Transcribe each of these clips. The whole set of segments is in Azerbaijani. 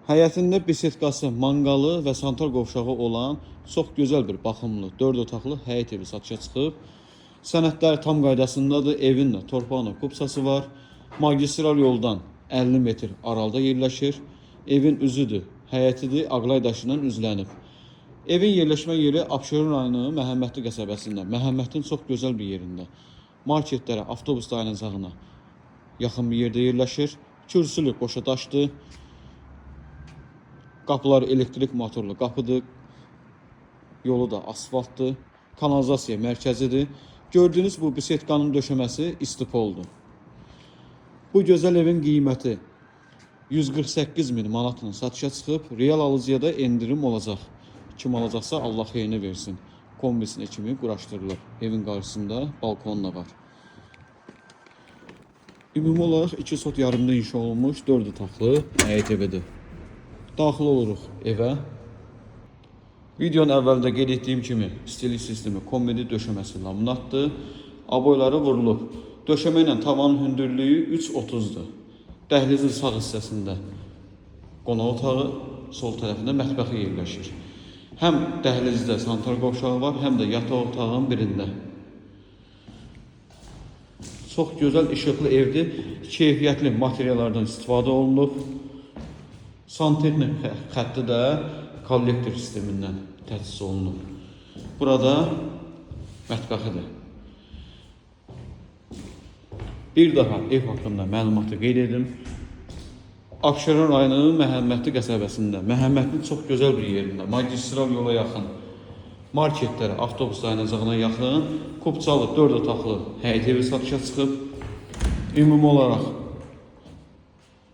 Həyətində bisetkası, manqalı və sanitar qovşağı olan çox gözəl bir baxımlı 4 otaqlı həyət evi satışa çıxıb. Sənədləri tam qaydasındadır. Evin də torpağına kupçası var. Magistral yoldan 50 metr aralıda yerləşir. Evin üzüdür, həyətidir, Ağlay daşından üzlənib. Evin yerləşmə yeri Abşeron rayonu Məhəmmədli qəsəbəsində. Məhəmmədin çox gözəl bir yerində. Marketlərə, avtobus dayanacağına yaxın bir yerdə yerləşir. Kürsülü qoşa daşdır. Qapılar elektrik motorlu qapıdır. Yolu da asfaltdır. Kanalizasiya mərkəzidir. Gördüyünüz bu bisetkanın döşəməsi istipoldur. Bu gözəl evin qiyməti 148 min manatla satışa çıxıb. Real alıcıya da endirim olacaq. Kim alacaqsa Allah xeyrini versin. Kombisinə kimi quraşdırılıb. Evin qarşısında balkon da var. Ümumi olaraq 2 sot yarımda inşa olunmuş 4 otaqlı həyət evidir. Daxil oluruq evə. Videonun əvvəlində qeyd etdiyim kimi istilik sistemi kombini, döşəməsi laminatdır. Aboyları vurulub. Döşəmə ilə tavanın hündürlüyü 3.30-dur. Dəhlizin sağ hissəsində qonaq otağı, sol tərəfində mətbəxi yerləşir. Həm dəhlizdə sanitar qovşağı var, həm də yataq otağının birində. Çox gözəl işıqlı evdir. Keyfiyyətli materiallardan istifadə olunub. Santexnik xətti də kollektor sistemindən təchiz olunub. Burada mətbəxidir. Bir daha ev haqqında məlumatı qeyd edim. Abşeron rayonunun Məhəmmədli qəsəbəsində, Məhəmmədlinin çox gözəl bir yerində, magistral yola yaxın, marketlərə, avtobus dayanacağına yaxın, kupçalı 4 otaqlı həyət evi satışa çıxıb. Ümumi olaraq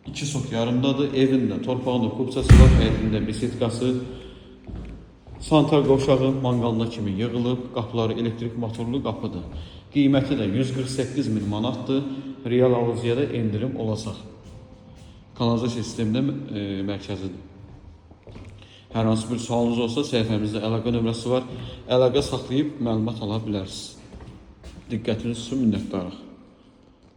2 sot yarımdadır. Evin də torpağında kupçası var, həyətində bisetkası, sanitar qovşağı manqalına kimi yığılıb, qapıları elektrik motorlu qapıdır. Qiyməti də 148 min manatdır. Real alıcıya da endirim olacaq. Kanalizasiya sistemində mərkəzidir. Hər hansı bir sualınız olsa səhifəmizdə əlaqə nömrəsi var. Əlaqə saxlayıb məlumat ala bilərsiniz. Diqqətiniz üçün minnətdarıq.